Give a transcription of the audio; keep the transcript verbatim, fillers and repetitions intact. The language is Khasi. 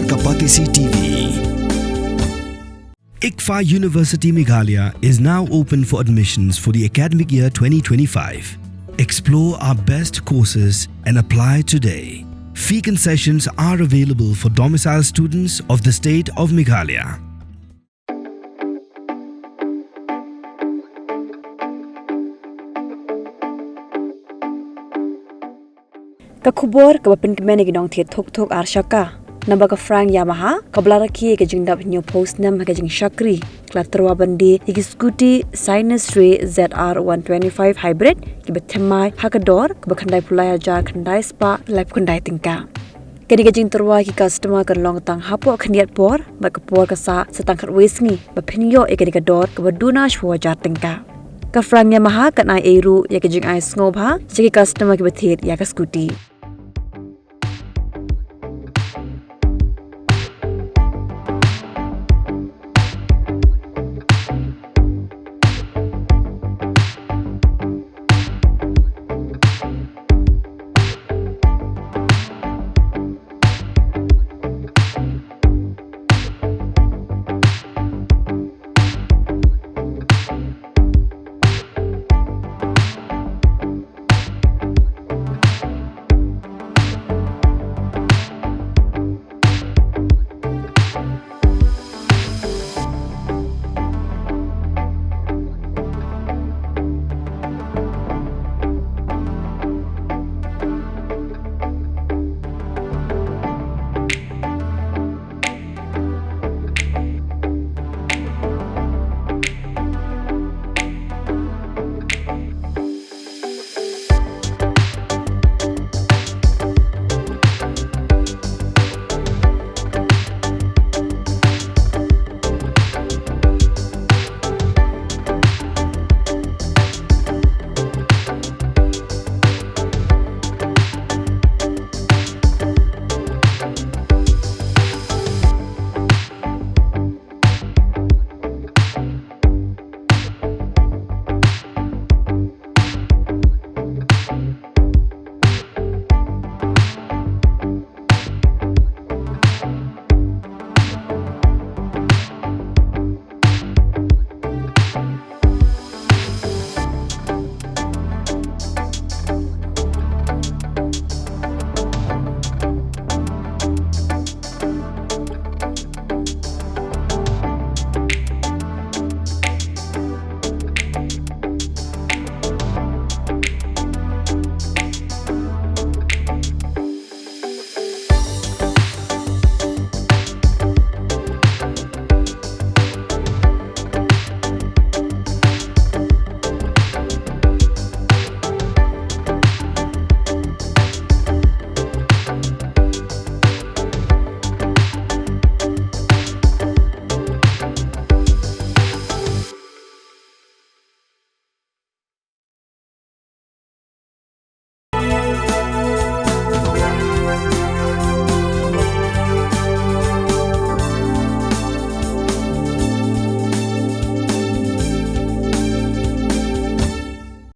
Kapatisi T V. ICFAI University Meghalaya is now open for admissions for the academic year twenty twenty-five. Explore our best courses and apply today. Fee concessions are available for domicile students of the state of Meghalaya. Ka khubor kaba pynkmen ïa ki nongthied thok thok ar shaka. Naba ka Frank Yamaha, kaba la rakhe ïa ka jingdap hynñiewphew snem ha ka jingshakri, ka la tyrwa ban die ïa ki scooty Sinus Ray Z R one twenty-five Hybrid, kiba thymmai ha ka dor kaba khyndaiphew lai hajar khyndai spah laiphew khyndai tyngka. Kane ka jingtyrwa ïa ki customer kan long tang hapoh khyndiat por, bad ka por ka sah sa tang khatwei sngi ba phin ïoh ïa kane ka dor kaba duna shiphew hajar tyngka. Ka Frank Yamaha kan ai ei ruh ïa ka jingai sngewbha sha ki customer kiba thied ïa ka scooty.